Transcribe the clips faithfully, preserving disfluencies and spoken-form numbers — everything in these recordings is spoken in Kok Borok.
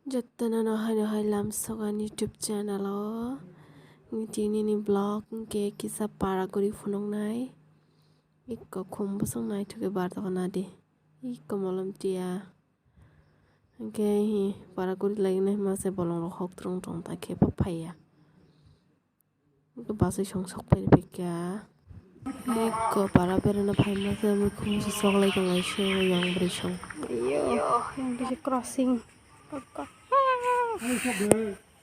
Jotono no hai no hai lamsogan YouTube channel o. Tini ni vlog hwnkhe kisa para guri phunuknai. Iko khum bwswk naithok khe bar tongkha nadi. Iko molom tiya. Hwnkhe hi para guri lainai masa bolong rok hok trong trong ta khe phaiya. Basai song sok pai phaikha. Eko para berana phaima khe mui khum se sok lai tonglai se yang bwrwi song. Yo, yang bisi crossing.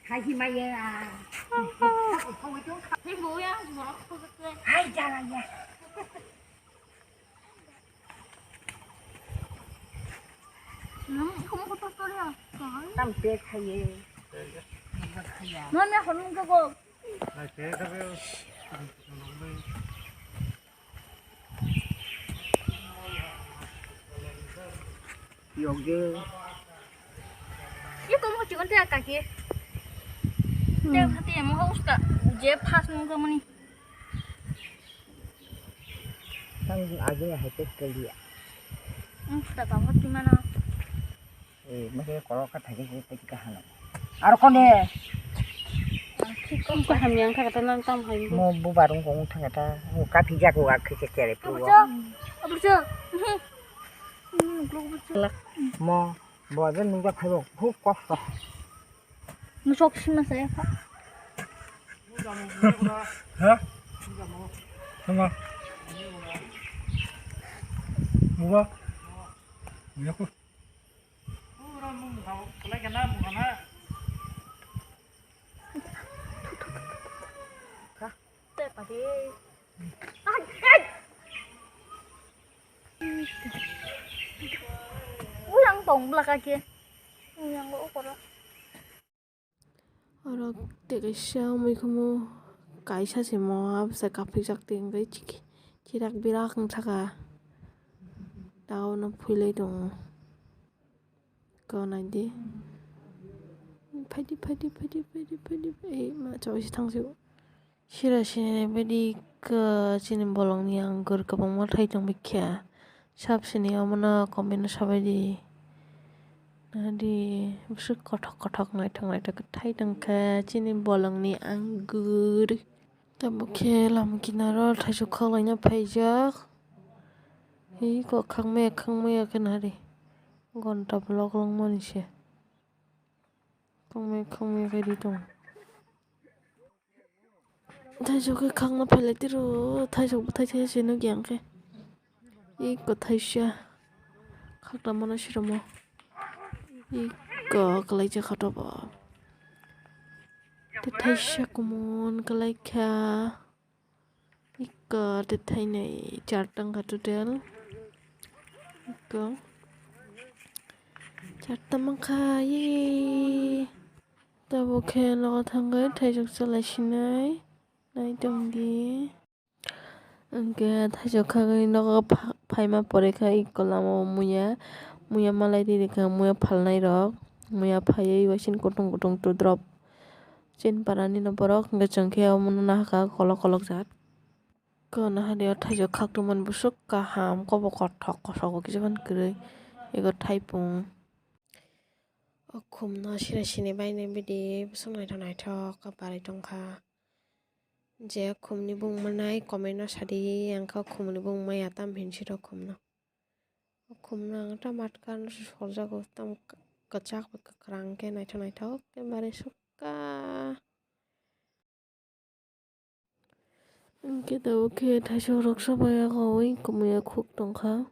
Hai hi maya. Hai jala ya. Tam pe khaye. Mami, ako nung jago. Yoge. Iko mo chikon te akake. Te khate mo uska je phas nung jamani. Tang agi hai te kelia. Ang sudah bawa di mana? Eh, mesti kalau kata dia kita kita hana. Aro kone. Ang kaham yang kata nang tam hai. Mo bu barung kong thang kata. Mo ka pija ko ga khe kere pu. Aburjo. Aburjo. Mo bo je nung ja phaibo. Huk kosto. Musok sima saya, Pak. Ha? Sama. Buka. Buka ku. Ulang tong bwlaka khe. Ulang o kora. Oro tei kaisa wngwi khumu kaisa se mo abose kaphijak tei wngwi chikhe chirak birak wng thaka. Daono phwilai tongo. Kau naidi. Phaidi, phaidi, phaidi, phaidi, phaidi, ei ma chawisa thangsio. Sira sini baidi khe chini bolongni anggur kwbangma thai tongbaikha. Sab sini omono comment o sabaidi. Nadi bwswk kothok kothok naithok naithok khe thai tongkha chini bolongni anggur. Tabuk khe lama kinaro thaichuk khaklaina phaijak. Hi kok khakmaya khakmaya khe nari. Gonta block longmani se. Khakmaya khakmaya khe ri tongo. Thaisok khe khakna phailai tiro, thaisok bo thaisa se nukya hwnkhe. Iko thaisa khakna mano siramo. Iko kwlaisa khato bo. Tei thaisa kumun kwlaikha. Iko tei thainwi charta wngkha total. Iko charta mankha ye. Tabuk khe nogo thangwi thaisok chalai sinai. Naitongdi. Hwnkhe thaisok khagwi nogo pha-, phaima pore khe iko lama o muya, muya malai rikha, muya phalnai rok, muya phaiwi waising kutung kutung tu drop. Chini parani no borok hwnkhe chwng khe omono nahakha kolok kolok jat. Kona hani o thaisok khak tongmani bwswk kaham, kobo kothok kothok bo kisa phano kwrwi. Ego thaipung. O khumno sira sini bainai bidi bwswk naithok naithok khe barwi tongkha. Je khumni bung manai comment no sadi, ang khe khumni bung maya tam hinsi rw khumno. O khumno ang tam atka no se sorjago, tam kwchak bai kwkhwrang khe naithok naithok khe barwi sukha. Hwnkhe tabuk khe thaisok rok sobai yago ui kumuya khuk tongkha.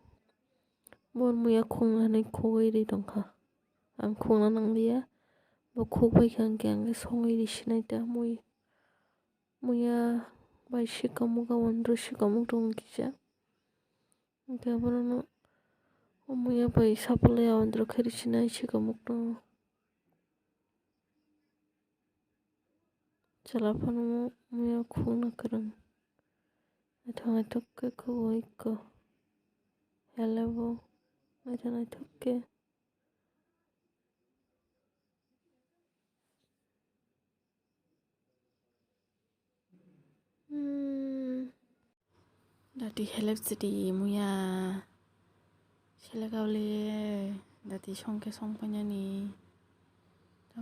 Bo muya khukna hinwi khugwi ri tongkha. Ang khukna nangliya. Bo khukbai kha hwnkhe ang khe songwi ri sinai ta mui. Muya bai sikamuk, aboni dro sikamuk tongo kisa. Hwnkhe abono muya bai sapulwi aboni dro khe ri sinai sikamuk tongo. Chwla phano muya khukna kwrwng. Naithok naithok khe khugwi kho. Helebo naithok naithok khe. Hmm. Dati helep sidi muya. Selek aole dati songke song painani.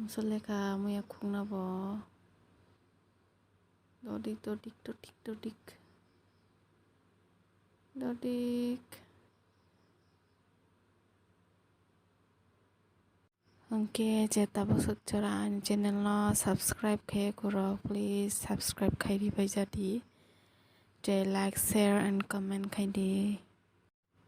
Musa lekha muya khukna bo. Dodik, dodik, dodik, dodik. Dodik. Hwnkhe je tabuk swk jora ani channel no subscribe khe kuro, please subscribe khai di bai jadi. Je like, share and comment khai di.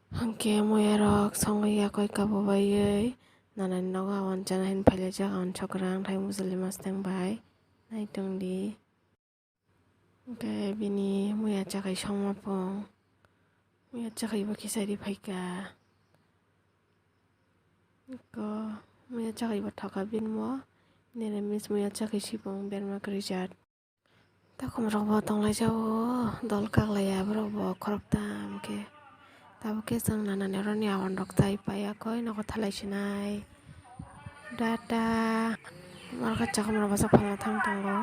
Hwnkhe muya rok songwi yakoi kabo baiwi nanani nogo awan chana hin phailajak awan chokra wngthai mujuli mastang bai. Naitong di. Hwnkhe bini muya chakhai songma pung. Muya chakhai bo khichari phaikha. Ko muya chakhai bo thoka bini mo. Nini miss muya chakhai sibung berma kwrwi jat. Takhum rok bo tonglai jao dol kaklai ya borok bo khoroktham khe. Tabuk khe chwng nanani oroni awan rok chai pai yakoi nogo thalai sinai. Data. Oro khe chakhum rok bwsa phalna thang tongo.